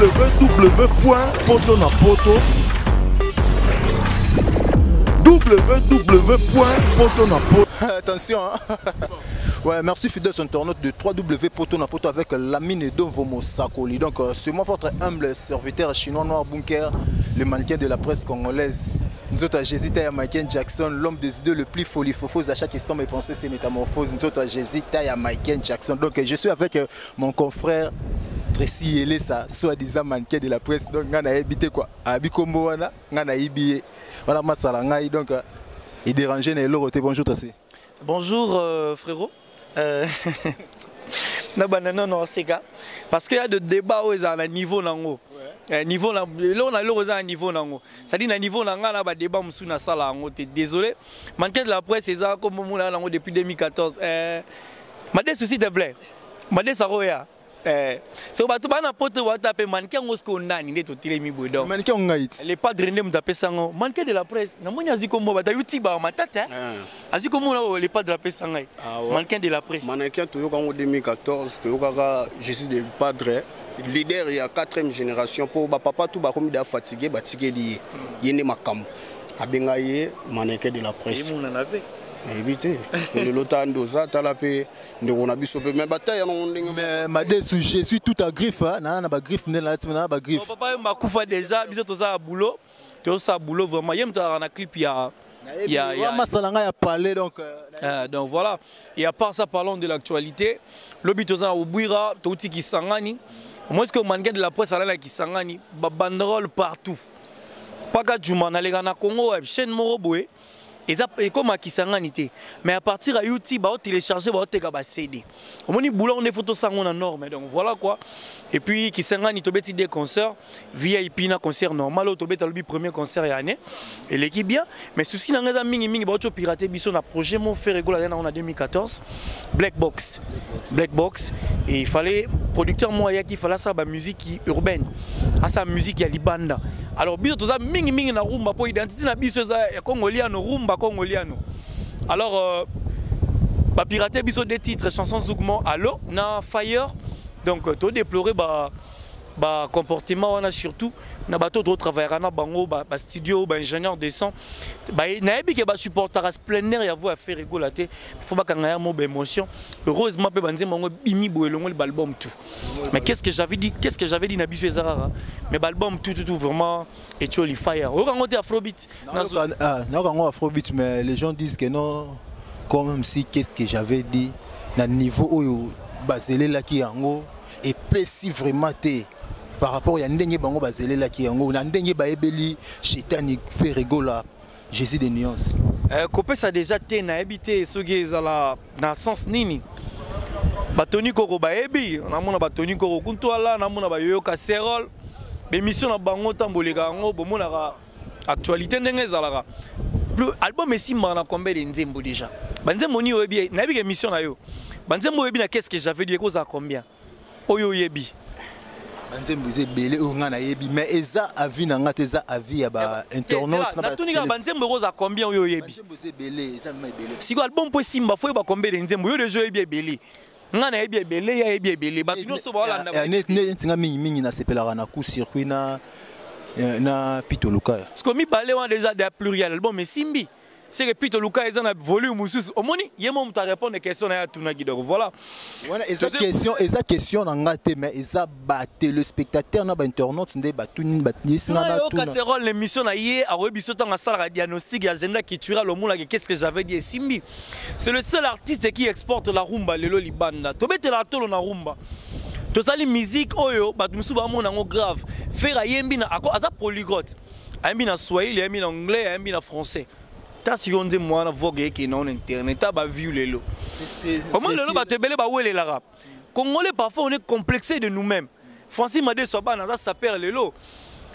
www poto na poto, www poto na poto. Attention, hein? Ouais, merci fidèles internautes de 3W Poto na Poto avec Lamine Dovomo Sakoli. Donc, c'est moi votre humble serviteur chinois noir bunker, le mannequin de la presse congolaise. Nzoto Jésus ya Michael Jackson, l'homme des idées le plus folie, faux à chaque instant mes pensées c'est métamorphose. Nzoto Jésus ya Michael Jackson. Donc, je suis avec mon confrère Tracy Elesa, soi-disant mannequin de la presse. Donc, nga na habité quoi. Abi kombo wana, nga na ibié. Voilà masala ngai donc il dérangeait na eloko te. Bonjour Tracy. Bonjour frérot. Na banana non seka parce qu'il y a de débats où ils ont un niveau nango. Niveau na lo na lo un niveau nango. C'est-à-dire na niveau nanga na ba débat musu na sala yango te désolé. Mannequin de la presse eza comme mona nango depuis 2014. Madesu s'il te plaît. Madesu aroya. So bato bana poto wata pe mannequin ngo sko nani nde totelemi boye donc. Mannequin ngai. Les padres nde mutu apesa ngo mannequin de la presse. Namoni azwi kombo bato ayuti ba matata. Azwi kombo na les padres apesa ngai. Ah ouais. Mannequin de la presse. Mannequin toyoka ngo 2014 toyokaka Jésus de padre leader ya 4e génération po ba papa tout bakomi da fatigué batikeli ye. Ye nde makambo. Abenga ye mannequin de la presse. Ye mona na pe. Eyebi te. Lelo ta ndoza tala pe ndeko na biso pe mais bataille yango ndenge Mais Madesu, je suis tout à griffe hein. Na na ba griffe nde na na ba griffe. Bon, papa makufa déjà biso toza boulot. Toza boulot vraiment. Yem ta na clip ya ya ya masala nga ya parler donc donc voilà. Et à part ça, parlons de l'actualité. Lobi toza Ubwira, touti Kisangani. Moi ce que mannequin de la presse ala na Kisangani, ba banderole partout. Paka Juma na lega na Congo chaîne moko boye. Eza comme Kisangani te. Mais à partir à YouTube, ba télécharger ba teka ba CD. Omoni boulot on est photo sango na norme donc voilà quoi. Et puis Kisangani tobeti des concerts VIP na concert normal tobeta lobi premier concert ya année. Et l'équipe bien mais souci na ngaza mingi mingi ba pirater biso na projet mon faire rigoler na en 2014 Black Box. Black Box et il fallait producteur moi ya qui fallait ça ba musique urbaine. À sa musique ya libanda. Alors biso toza mingi mingi na rumba po identité na biso eza ya congoliano rumba congoliano. Alors ba pirater biso des titres chansons zoukman allo na fire donc to déplorer ba ba comportement wana surtout na bato to travailler na bango ba studio ba ingénieur de son ba nayebi ke ba supportera splendeur ya voix faire rigoler te faut ba kanga ya mo ba émotion heureusement pe ba nzembo ngo bimi boye longo ba album tout mais qu'est-ce que j'avais dit, qu'est-ce que j'avais dit na biso ezarara mais ba album tout tout tout vraiment et choli fire okango te afrobeat na kango afrobeat mais les gens disent que non comme si qu'est-ce que j'avais dit na niveau oyo bazelelaki yango et pesi vraiment te par rapport ya ndenge bango bazelelaki yango na ndenge bayebeli Chetani Ferregola Jésus de nuance. Kopesa déjà te na ebité soki ezala na sens nini batoni koko bayebi namona batoni koko kuntwala namona bayoka serol bémission na bango tamboleka yango bomonaka actualité ndenge ezalaka album esimba na combien de nzembo déjà banzembo ni oyebi nayebi émission na yo banzembo oyebi na qu'est-ce que j'avais dit ekoza combien oyo oyebi banzembo eza ebele oyo nga nayebi mais eza avis na nga te eza avis ya ba internautes na natuni kaka banzembo ekoza combien oyo oyebi banzembo eza ebele eza mema ebele sikoyo album mpo esimba fo oyeba combien de nzembo yo deja oyebi ebele nga nayebi ebele ya yebi ebele bato nyonso baolanda neti nga mingimingi nasepelaka na coup circuit na na Pito Lukaya sikoyo mibale wana déjà de pluriel album esimbi c'est que Pito Lukaya eza na volume mosusu omoni ye mo moto arépondre question na ye atunaki donc voilà wana eza question eza question na nga te mais eza ba téléspectateur na ba internaute nde batuni batisi nga na tuna casserole l'émission na ye akoyebi biso ntango asalaka diagnostic ya agenda culturel omonaka qu'est-ce que j'avais dit esimbi c'est le seul artiste qui exporte la rumba lelo libanda tobetelaka tolo na rumba tosali musique oyo bato mosusu bamona yango grave Ferre ayembi na aza polyglotte ayembi na swahili ayembi na anglais ayembi na français ta sikoyo nzembo wana vogue ekende na internet ta baview lelo omoni lelo bato ebele bawelelaka congolais parfois on est complexé de nous-mêmes Francis Madesu abana aza saper lelo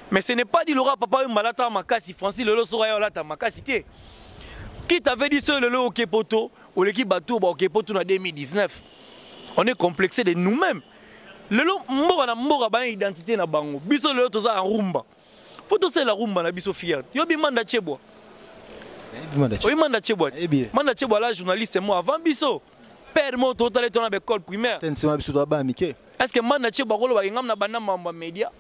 mais ce n'est pas dit lora papa oyo malata makasi Francis lelo soka ye olata makasi te qui t'avait dit ce lelo okepoto oleki bato ba okepoto na 2019 on est complexé de nous-mêmes lelo mboka na mboka bana identité na bango biso lelo toza ya rumba faut tosala rumba na biso fier yo bi manda chebwa oyi manda chebwa manda chebwa la journaliste moi avant biso père mo totale tona ba école primaire biso to ba mike est-ce que manda chebwa kolo ba ngam na banda mambo média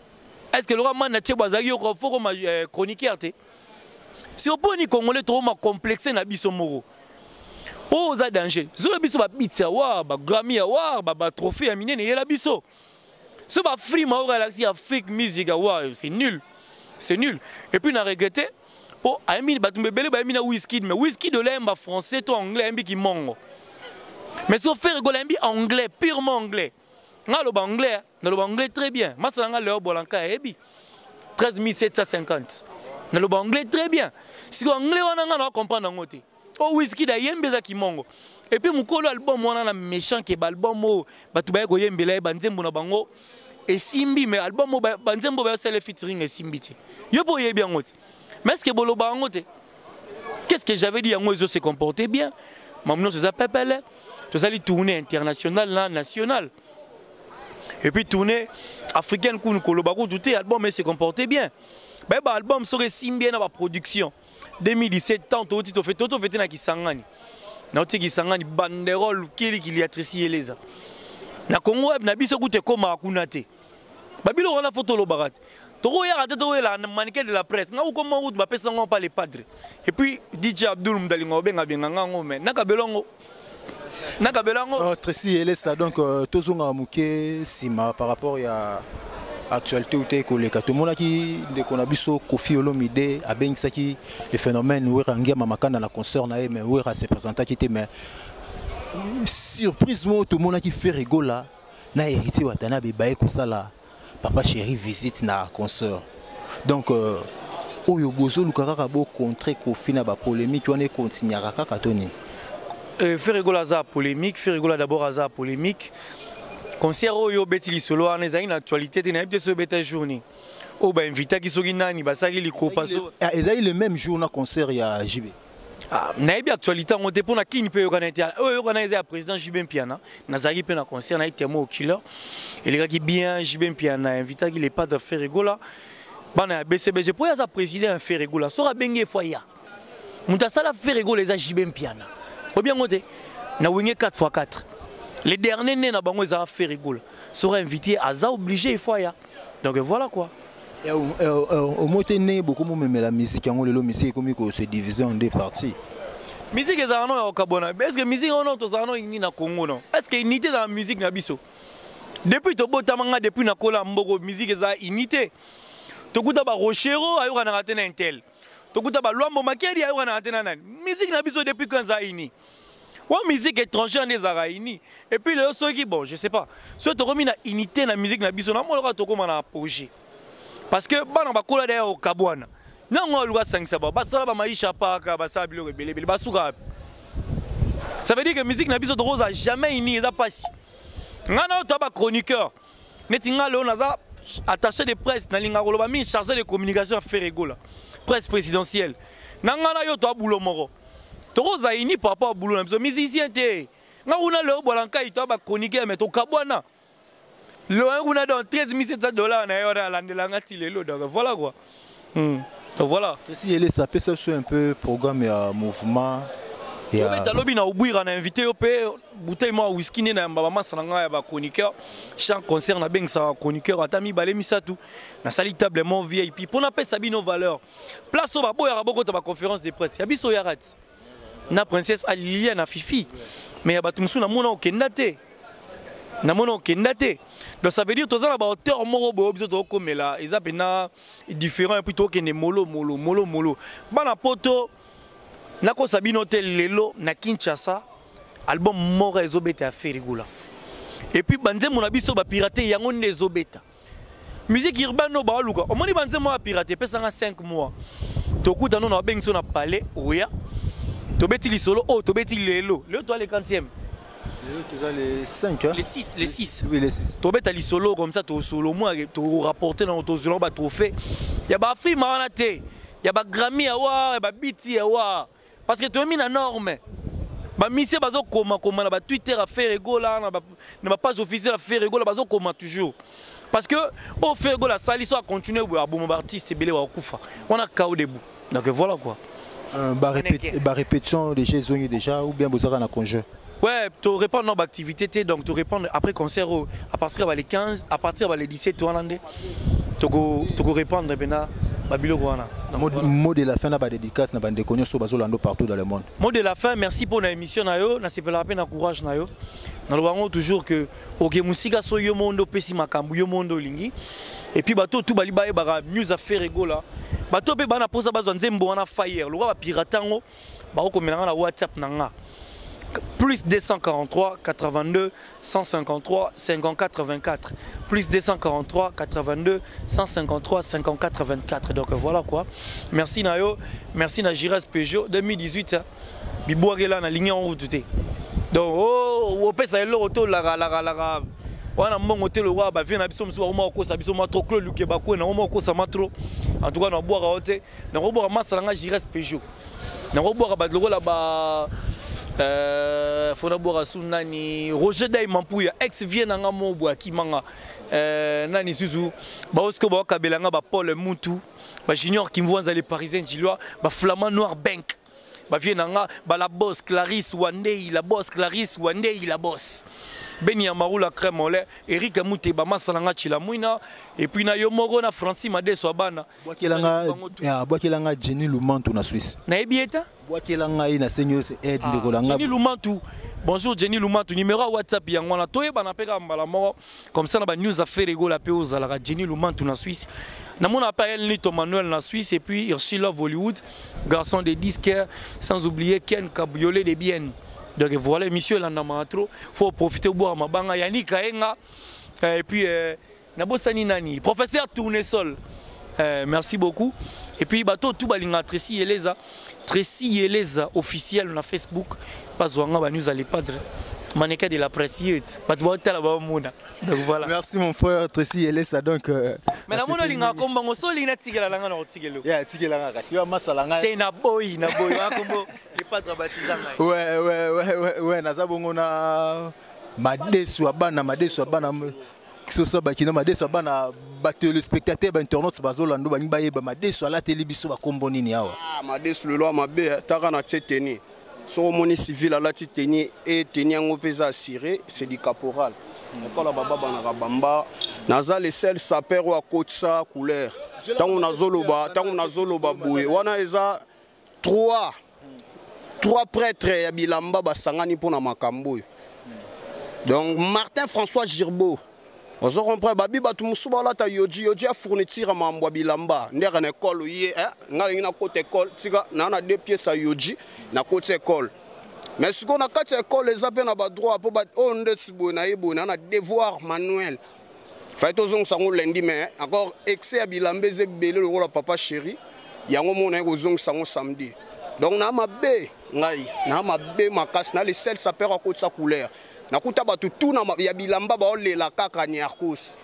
Est ce que loka manda Tchebo azalaki yo faut koma chroniqueur te? Si oponi congolais tokoma complexe na biso moko. Oyo oza danger. Zola biso ba beats ya war, ba Grammy ya war, ba trophée ya minene yela biso. So ba frima oyo galaxy Afrique music ya war, c'est nul. C'est nul. Et puis na regretté po ayembi bato ebele bayembi na Wizkid, mais Wizkid olayemba français to anglais ayembi kimongo. Mais so Ferre Gola ayembi anglais, purement anglais. Nga loba anglais, na loba anglais très bien. Masala nga Léo Bolanka ayebi 13 750. Na loba anglais très bien. Siko anglais wana nga na comprendre yango te. O Wizkid ayembi eza kimongo. Et puis mokolo album wana na méchant ke ba album oyo bato baye koyembela ye banzembo na bango esimbi, mais album oyo banzembo bayosala featuring esimbi te. Yo mpo oyebi yango te. Mais est-ce que boloba yango te? Qu'est-ce que j'avais dit? Yango ezo se comporter bien. Mamu nyonso eza pepele. Tozali tournée internationale na nationale. Et puis tournée africaine kunu koloba kutu te, album se comporter bien. Bayeba album soki esimbi ye na baproduction. 2017 tant toti tofete na Kisangani. Nauti Kisangani, banderole kilikili ya Tracy Eleza. Na Congo web na biso kutu ekomaka kuna te. Babiloko wana fo tolobaka te. Tokoyaka te, tokoyelaka na mannequin de la presse. Nga okoma kutu bapesa ngo pa le padre. Et puis DJ Abdul Mudalingo obenga benga ngango, mais nakabelongo. Nakabelongo. Oh, Tracy Elesa, donc tozonga moke nsima par rapport ya actualité oyo koleka. Tomonaki ndeko na biso Koffi Olomide abengisaki le phénomène Wera Ngiama Makanda na concert na ye, mais Wera se présentaki te. Mais surprise moko, tomonaki Ferre Gola na Héritier Watanabe baye kosala Papa Chéri visite na concert. Donc oyo bozoluka kaka bocontre Koffi na bapolémique wana ekontinuaka kaka to nini? Ferre Gola aza polémique. Ferre Gola d'abord aza polémique. Concert oyo obeti lisolo wana ezalaki na actualité te. Nayebi te soki obeta journée oyo bainvitaki, soki nani basalaki likopa so. Ah, ezali le même jour na concert ya JB. Ah, nayebi actualité yango te. Mpo na kini mpe eyokana ete oyo eyokana eza ya président JB Mpiana. Nazalaki mpe na concert na ye, témoin oculaire, elekaki bien. JB Mpiana invitaki le padre Ferre Gola, bana ya BCBG, mpo oyo aza président ya Ferre Gola. Soki abengi efo ya moto asala Ferre Gola eza JB Mpiana. Oyebi yango te? Na Wenge 4x4, le dernier né na bango ezala Ferre Gola. Soki invité, aza obligé efo aya. Donc voilà quoi. Omoi te ndenge bokomomemela musique yango lelo, musique ekomi kose diviser en deux parties. Musique ezalaka no ya kokabwana. Est ce que musique wana tozala no nini na Congo? Non, est ce que unité ezala musique na biso depuis tobotama? Nga depuis nakola mboko, musique eza unité. Tokuta barochero ayokanaka te na intel, tokuta balwambo makedi ayokanaka te na nani. Musique na biso depuis quand eza uni? Wa musique étrangère nde ezalaka uni. Et puis lelo soki, bon, je sais pas, soki tokomi na unité na musique na biso, namona tokóma na apogée, parce que bana bakola daya kokabwana nango aluka asangisa bao basala bamaisha paka basala biloko ebelebele basuka wapi? Ça veut dire que musique na biso tokozala jamais uni, eza mpasi. Ngai na oyo toya bachroniqueur neti ngai lelo naza attaché de presse, nalingaka koloba mingi, chargé de communication ya Ferre Gola, presse présidentielle. Na ngai na yo toya bulo moko, tokozala uni par rapport à bulo na biso musicien te. Ngai kuna lelo bwala nkai toya bachroniqueur, mais tokabwana loin kuna. Donc 13 700 $ na ye wana alandelanga ti lelo. Donc voilà quoi. Donc voilà. Tracy Elesa, apesa biso un peu programme ya mouvement ya Tobeta lobi na Obwira. Na invité yo mpe bouteille mwa whisky nde na yamba bamasa na ngai ya bachroniqueur. Chaque concert nabengisaka chroniqueur ata mibale misato, nasali table mo VIP mpo napesa bino valeur. Place oyo baboyaka bokota baconférence de presse ya biso, oyaka ti na princesse Alilia na Fifi, mais ya bato mosusu namona okenda te, namona okenda te. Donc ça veut dire toza na bahauteur moko boye, biso tokokomela eza mpena différent. Et puis tokende molo molo molo molo. Bana poto, nakosa bino te, lelo na Kinshasa album moko ezobeta ya Ferre Gola, et puis banzembo na biso bapirate yango nde ezobeta. Musique urbaine oyo baoluka, omoni banzembo ya pirate, epesanga 5 mois, tokuta no na babengi so na palais, oya tobeti lisolo oyo tobeti lelo. Lelo toa le 40e. Lelo toza le 5, hein? Le 6, le 6. Oui, le 6. Tobeta lisolo comme ça, tosolo mwa torapporte nango, tozwela batrophée ya baafrima wana te, ya baGrammy awa, ya babiti awa, parce que toyemi na norme. Bamisie bazokomakoma na batwitter ya Ferre Gola, na bapage officielle ya Ferre Gola, bazokoma toujours, parce que oyo Ferre Gola asali so acontinue boye, aboma baartiste ebele, bakokufa wana kao debout. Donc voilà quoi. Ba répétition déjà ezongi déjà ou bien bozalaka na congé? Ouais, tu réponds non activité, donc tu réponds après concert à partir de les 15, à partir de les 17 wana nde. Toko répandre mpena babiloko wana. Mot de la fin na badédicace na bandeko nyonso bazolanda partout dans le monde. Mot de la fin, merci pour na émission na yo, nasepelaka mpe na courage na yo. Naloba yango toujours que oke mosika so yo mondo opesi makambo yo mondo olingi. Et puis bato tu bali bayebaka news affaire egola, bato mpe bana mposa bazwa nzembo wana fire lokola bapirate yango, bakokomela nga na WhatsApp na nga plus 243 82 153 54 24, plus 243 82 153 54 24. Donc voilà quoi, merci na yo, merci na Giras Peugeot 2018 bibwakela na lingi en route te. Donc oh, opesa eloko to laka wana mbongo te lokwa bavie na biso mosusu bakoma kokosa biso ma trop. Claude Luke bakwe nango ma kokosa ma trop. En tout cas nabwaka yo te, nakobwaka masala nga Giras Peugeot, nakobwaka bato lokola ba fo nabwaka su nani, Roger Dai Mampuya, ex vie na nga mo boye akimanga, nani susu baosiko bakabela nga, bapaul Mutu, bajunior Kimvwanza, les Parisien Gilois, baflamand noir bank, bavie na nga bala boss Clarisse Wandei, la boss Clarisse Wandei, la boss Beni ya Marula crème au lait, Eric Amute, bamasala nga Chila Mwina, et puis na yo moko na Francis Madeso abana. Bwakelanga Jenny Lumantu na Suisse. Nayebi eta. Bwakela ngai na sengi oyo aide, ndeko na nga. Jenny Lumantu, bonjour Jenny Lumantu, numéro ya WhatsApp yango wana, toyebana mpe kaka mbala moko comme ça na banews affaire egola mpe ozalaka. Jenny Lumantu na Suisse, namona mpe El Nito Manuel na Suisse, et puis Irchi Love Hollywood, garçon de disquaire, sans oublier Ken Kabouyolé de Bien. Donc voilà, émission elandamaka trop, faut profiter boire mabanga Yannick Kaenga, et puis nabosani nani, professeur Tournesol, merci beaucoup. Et puis bato tout balinga Tracy Eleza, Tracy Eleza officiel na Facebook, bazwanga ba news, ale padre mannequin de la presse ye bato baotala bamona. Donc voilà. Merci mon frère Tracy Elesa, donc mais namoni olingaka kombango so olingi natikela nanga na kotikela. Yeah, tikelanga kasi yo masala ngai. Te, naboyi, naboyi wana kombo le padre abatiza ngai. Ouais, naza bongo na madesu ya bana, madesu ya bana soso bakino, madesu ya bana. Batéléspectateur, bainternaute bazolanda, balingi bayeba madesu alateli biso bakombo nini awa. Ah, madesu lelo ya mabe taka na tie tenue. Soki omoni civil alati tenue e tenue yango mpe eza assuré, c'est du caporal ekola bababanaka bamba. Naza le seul sapeur oyo akotisa couleur. Ntango nazoloba boye wana eza trois prêtres ya bilamba basangani mpona makambo oyo. Donc Martin François Girbeau, ozo comprendre, babi bato mosusu balata yoji yoji ya fourniture ya mambo ya bilamba ndeka na ekole ye, eh, ngai alingi nakota ekole, tika naa na deux pièces ya yoji, nakoti ekole. Mais sikoyo na kati ya ekole eza mpe na badroit mpo oyo ndeti boye na ye boye naa na devoir manuel fai tozongisa yango lundi. Mais encore excès ya bilamba eza ebele lokola papa chéri yango mona ye kozongisa yango samedi. Donc na mabe ngai na mabe makasi na le seul sapeur akotisa couleur. Nakuta bato tu na ya bilamba baolela kaka niarkos.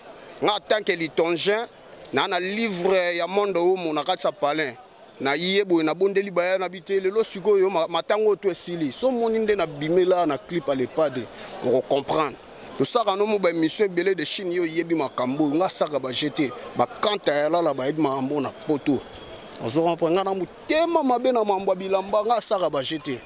Nga en tant que litongin na livre ya monde oyo na kati ya palin na ye boye nabondeli baya na bi te. Lelo sikoyo matango oyo to esili so moni nde nabimela na clip alepade, okocomprendre. Tosaka no mo baémission ebele de Chine, yo oyebi makambo oyo nga asaka bajete bakanta ya lala, bayebi makambo na poto. Ozo comprendre, nga na motema mabe na mambo ya bilamba, nga asaka bajete.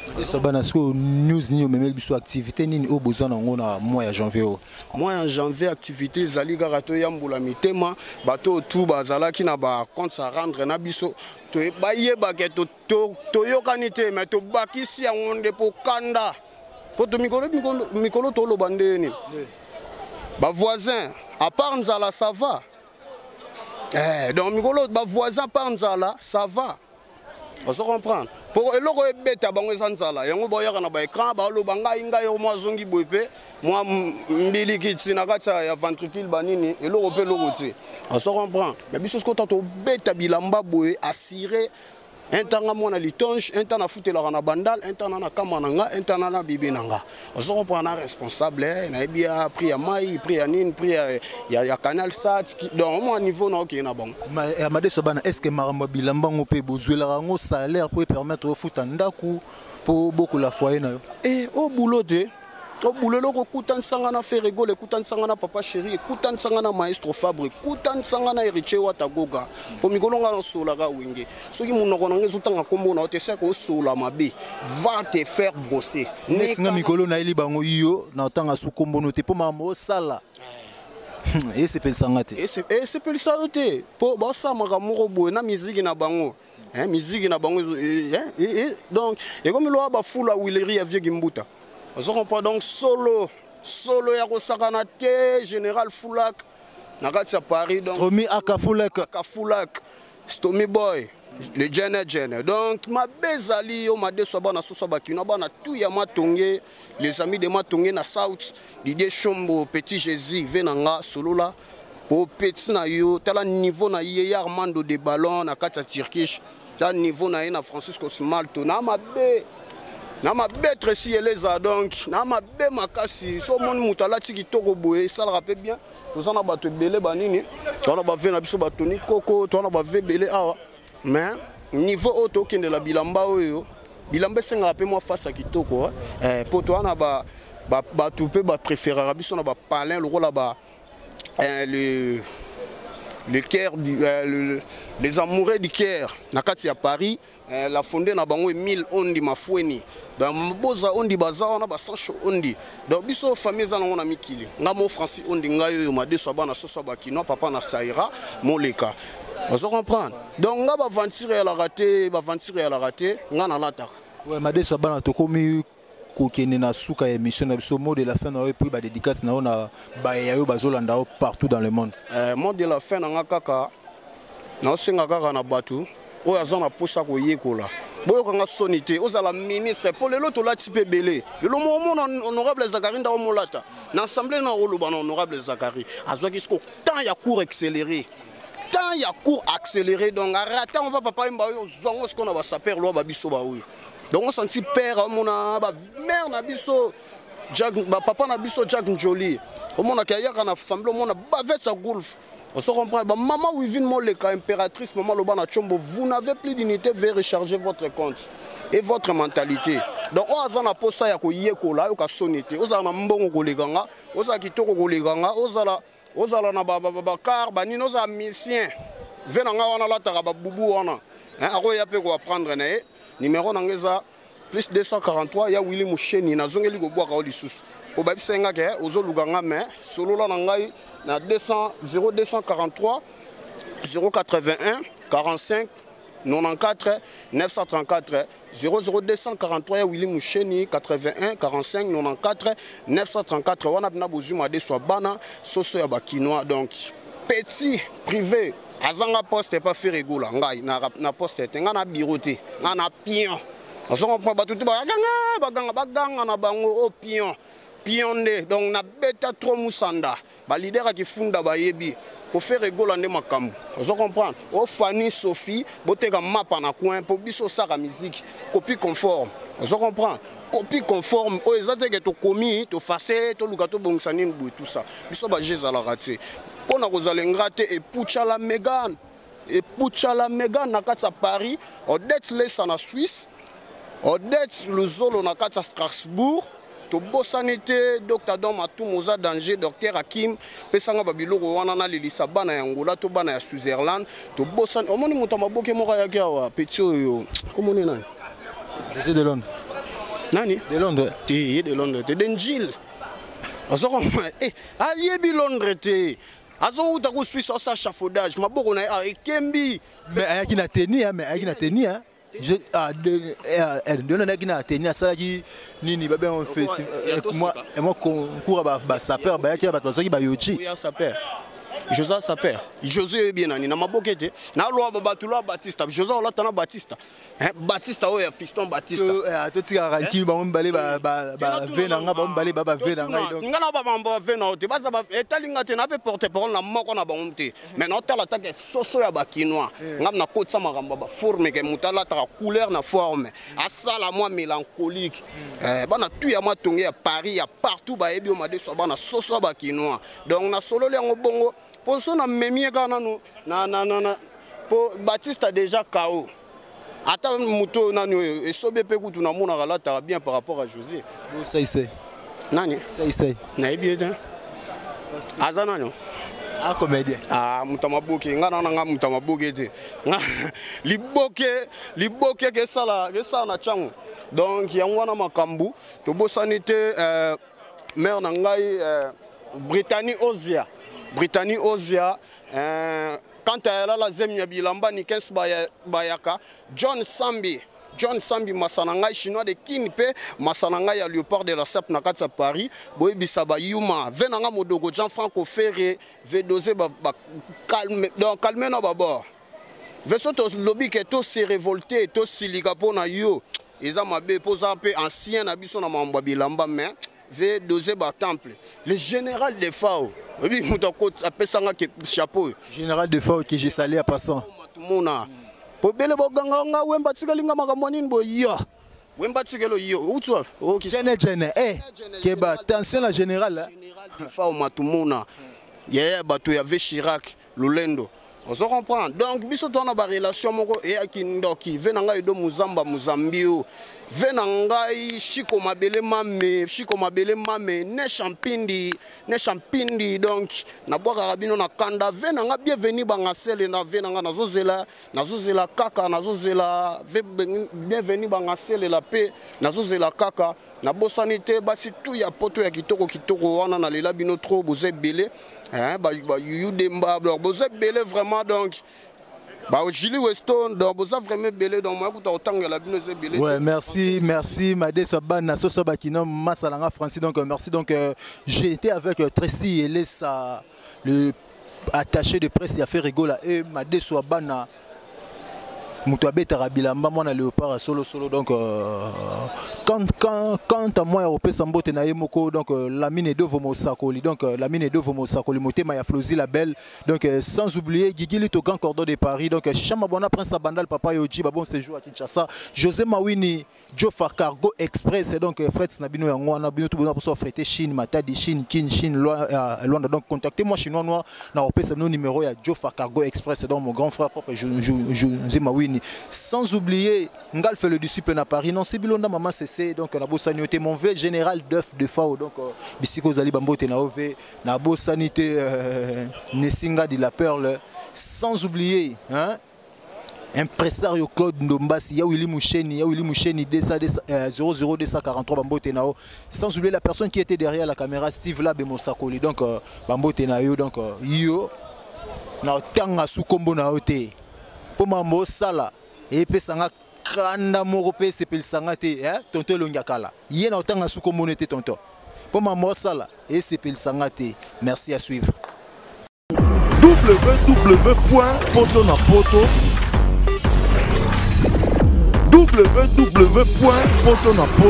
Madesu bana, sikoyo news nini omemeli biso? Activité nini oyo bozwa nango na mois ya janvier oyo? Mois ya janvier, activité ezali kaka toyambula mitema. Bato oyo tu bazalaki na bacompte à rendre na biso, bayebake toyokani te, mais tobakisi yango nde mpo kanda mpo to mikolo mikolo toloba nde nini, bavoisin à part nzala ça va. Eh, donc mikolo bavoisin à part nzala ça va, ozo comprendre, po eloko ebeta bango eza nzala. Yango baoyaka na baécran, baoloba ngai ngai mwa azongi boye mpe mwa mbiliki ti na kati ya ventricule banini eloko mpe eloko te, ozo comprendre. Mais biso sikoyo ta tobeta bilamba boye assuré un temps nga mwana litonge, un temps nafutelaka na Bandal, un temps na na kama na nga, un temps na na bibi na nga, ozo comprendre, na responsable nayebi ya prix ya mai, prix ya nini, prix ya Canal Sat. Donc mwa niveau na okeye na bango. Ya madeso bana, est ce que makambo ya bilamba yango mpe bozwelaka yango salaire mpo epermettre ofuta ndako mpo bokola foyer na yo? E o boulot te, o boulot eloko ekutanisanga na Ferre Gola, ekutanisanga na papa chéri, ekutanisanga na maestro Fabre, ekutanisanga na Héritier Wata Goga. Mpo mikolo nga nasolaka wenge, soki monoko na nga ezotanga nkombo na yo te, seke osola mabe, va te faire brosser. Neti nga mikolo nayeli bango yo na otanga su nkombo no te mpo makambo osala. Esepelisa nga te. Esepelisa yo te, mpo baosala makambo moko boye na miziki na bango. Hein, miziki na bango donc ekomi loa bafula wileri ya vieux Gimbuta. Ozo comprendre? Donc solo solo ya kosakana te, général Fulak na kati ya Paris, donc Stromi aka Fulak. Aka Fulak, Stomy Boy, le jene jene. Donc mabe ezali yo madeso bana soso bakino bana tout ya Matonge, les amis de Matonge na South, Didier Chombo, Petit Jésus ve na nga solola po petit na yo. Tala niveau na ye ya Armando de Ballon na kati ya Turkish, tala niveau na ye na Francisco Smalto na mabe na mabe Tracy Eleza. Donc na mabe makasi so omoni moto alati kitoko boye, esalaka mpe bien. Toza na bato ebele banini, toza na bave na biso batoni koko, toza na bave ebele awa, mais niveau oyo tokendela bilamba oyo, bilamba esengaka mpe mwa face ya kitoko, mpo toza na bato mpe bapréféraka biso na bapalin lokola ba le Caire du, les amoureux du Caire na kati ya Paris, la fondée na bango Emile Ondi Mafueni, boza Ondi baza wana, basancho Ondi. Donc biso famille eza nango na mikili. Nga mo Francis Ondi, ngai oyo madeso bana soso bakino papa na Saira Moleka. Ozo comprendre? Donc nga baventure eyalaka te, baventure eyalaka te, nga nalataka. Ouais, madeso bana, tokomi kokende na suka ya émission na biso. Mot de la fin na yo et puis badédicace na yo na baya yo bazolanda yo partout dans le monde. Mot de la fin na nga kaka, naosenga kaka na bato oyo aza na mposa koyekola, boyokanga soni te. Ozala ministre, mpo lelo tolati mpe ebele. Lelo omona honorable Zakari nda omolata na assemblée na oloba na honorable Zakari azwaki siko temps ya cours accéléré, temps ya cours accéléré. Donc arata ngo pa papa yemba oyo ozwango siko na basaper lwa babiso baoyo. Donc osenti père omona bamare na biso Jack, bapapa na biso Jack Njoli, omonaka ayaka na famille, omona bavete ya golf. On se comprend. Bah, maman Wivine Moleka, impératrice, maman Lobana Chombo, vous n'avez plus d'unité, veuillez recharger votre compte et votre mentalité. Donc, on a un posa ya ko yekola, yo ka sonité. Oza na mbongo koleka nga, oza kitoko koleka nga, ozala na ba ba ba car, ba nino za misien. Ve na nga wana lataka ba bubu wana. Hein, akoya pe ko apprendre na ye. Numéro na ngeza plus 243 ya Willy Musheni na zongeli ko bwaka o lisusu. Po ba biso nga ke ozoluka nga, mais solola na ngai na 200 0243 081 45 94 934, 00243 ya Willy Musheni, 81 45 94 934. Wana mpena bozwi madeso ya bana soso ya bakinois. Donc petit privé azanga poste epa Ferregola, ngai na poste te, ngai na bureau te, ngai na pion. Ozo comprendre? Bato te baganga, baganga, baganga na bango o pion pion nde. Donc nabeta trop musanda, balider akifunda bayebi koFerregola nde makambo. Ozo comprendre? O Fani Sophie boteka mapa na coin, mpo biso osaka musique copie conforme. Ozo comprendre? Copie conforme oyo eza teke tokomi tofase, toluka tobongisa nini boye, tout ça. Biso baje ezalaka te mpo na kozala ingrat te. Epuchala Megan, epuchala Megan na kati ya Paris, Odette Lesa na Suisse, Odette Luzolo na kati ya Strasbourg. Tobosani te Dr Don Matumu, oza danger. Docteur Akim, pesanga babiloko wana nalelisa bana ya Ngola to bana ya Switzerland. Tobosani, omoni moto ya maboke moko ayaki awa, petit oyo komoni nani? José de Londres. Nani? De Londres. Te, ye de Londres te, de Njil. Ozokoma ayebi Londres te, azowuta ku Suisse, osa échafaudage maboko na ye ekembi. Mais ayaki na tenue, mais ayaki na tenue, hein. De ayaki na tenue, asalaki nini babenga mwa concours ya basaper, bayaki bato bazwaki bayochi. Saper José, saper José oyebi nani na maboke te, nalwa bato lwa Batista. José olata na Batista, Batista oyo ya fiston Batista. Totikaka tranquille, bango mibale bave na nga, bango mibale bave na ngai. Nga na babambo bave na yo te, baza etali nga te, na mpe porte parole na moko na bango te, mais naotala take soso ya bakinois. Nga nakotisa makambo ya baforme ke moto alataka couleur na forme, asala mwa mélancolique. Bana tu ya Matonge, ya Paris, ya partout bayebi yo madeso ya bana soso ya bakinois. Donc nasololi yango bongo mpo so namemi ye kaka nanu po Batista déjà kao ata moto nani oyo esobe mpe kutu namonaka alataka bien par rapport à José. Saisai. Nani? Saisai. Nayebi ye te, aza nani? A comédien. Ah, moto ya maboke, nga na nga moto ya maboke te. Nga liboke, liboke kesala kesala na ntango. Donc yango wana makambo tobosani te. Mare na ngai Britannie Ozia. Brittany Ozia, quant à Yalala Zemi ya bilamba Nikens Bayaka, John Sambi, John Sambi masana ngai chinois de Kin pe masana ngai ya Léopard de la Sap na kati ya Paris, boyebisa ba Yuma, ve na nga modogo Jean-Franco Ferré, ve doser ba, ba calme, donc calme na ba bord. Ve so to lobi ke to se révolter, to silika po na yo. Eza mabe po za pe ancien na biso na mambo bilamba mais ve doser ba temple. Le général de Fao, obi muto apesanga ke chapeau. Général de Fao que j'ai salé à passant. Matumona. Po bele boganga nga wemba tikali nga makambo nini bo yo. Wemba tikelo yo, utwa. Okay. Jene jene, eh. Keba, attention la générale. Général de Fao Matumona. Yeah, bato ya ve Chirac, Lulendo. On se comprend. Donc biso to na ba relation moko e ya kindoki, ve na ngai do Muzamba Muzambio. Ve na ngai Chico Mabele Mame, Chico Mabele Mame, ne champindi, ne champindi donc na bwaka bino na kanda ve na nga bienvenue bangasele na ve na nga nazozela, nazozela kaka, nazozela ve bienvenue bangasele la paix, nazozela kaka. Na bosani te basi tout ya poto ya kitoko kitoko wana na lela bino trop boze belé. Hein, ba, ba, yuyu demba, donc, boze belé vraiment, donc, ba, Julie Weston, donc, boza vraiment belé, donc, moi, écoute, autant que la bino, c'est belé. Ouais, merci, merci, Madé Sobana, Soso Bakino, Masalanga Francis, donc, merci, donc, j'ai été avec Tracy Elessa, le attaché de presse, il a fait rigoler, et Madé Sobana, moto abetaka bilamba mwana léopard solo solo donc quand à moi opesa mbote na ye moko donc Lamine Edovo Mosakoli donc Lamine Edovo Mosakoli motema ya Flozi la belle donc sans oublier Guigui Lito grand cordon de Paris donc Chama Bona Prince Abandal Papa Yoji ba bon séjour à Kinshasa José Mawini Jofa Cargo Express donc Fred Nabino yango wana bino tout bona pour fréter Chine Matadi Chine Kin Chine Luanda donc contactez-moi chinois noir na opesa nos numéro ya Jofa Cargo Express donc mon grand frère propre José Mawini sans oublier Ngalf le disciple na Paris non c'est Bilonda maman CC donc na bosani te mon vieux général d'œuf de Fao donc bisiko zali bambote na OV na bosani te Nessinga de la Perle sans oublier hein impresario Claude Ndombasi, ya Willy Moucheni, ya Willy Moucheni, 00 243 Bambote Nao. Sans oublier la personne qui était derrière la caméra, Steve Labe Mosakoli. Donc Bambote Nao, donc yo na tanga sous kombo na ote. Po mambo sala et pe sanga kanda moko pe sepel sanga te, hein, tonton Longiakala. Ye na tanga sous kombo te tonton. Po mambo sala et sepel sanga te. Merci à suivre. www.potonapoto www.potonapoto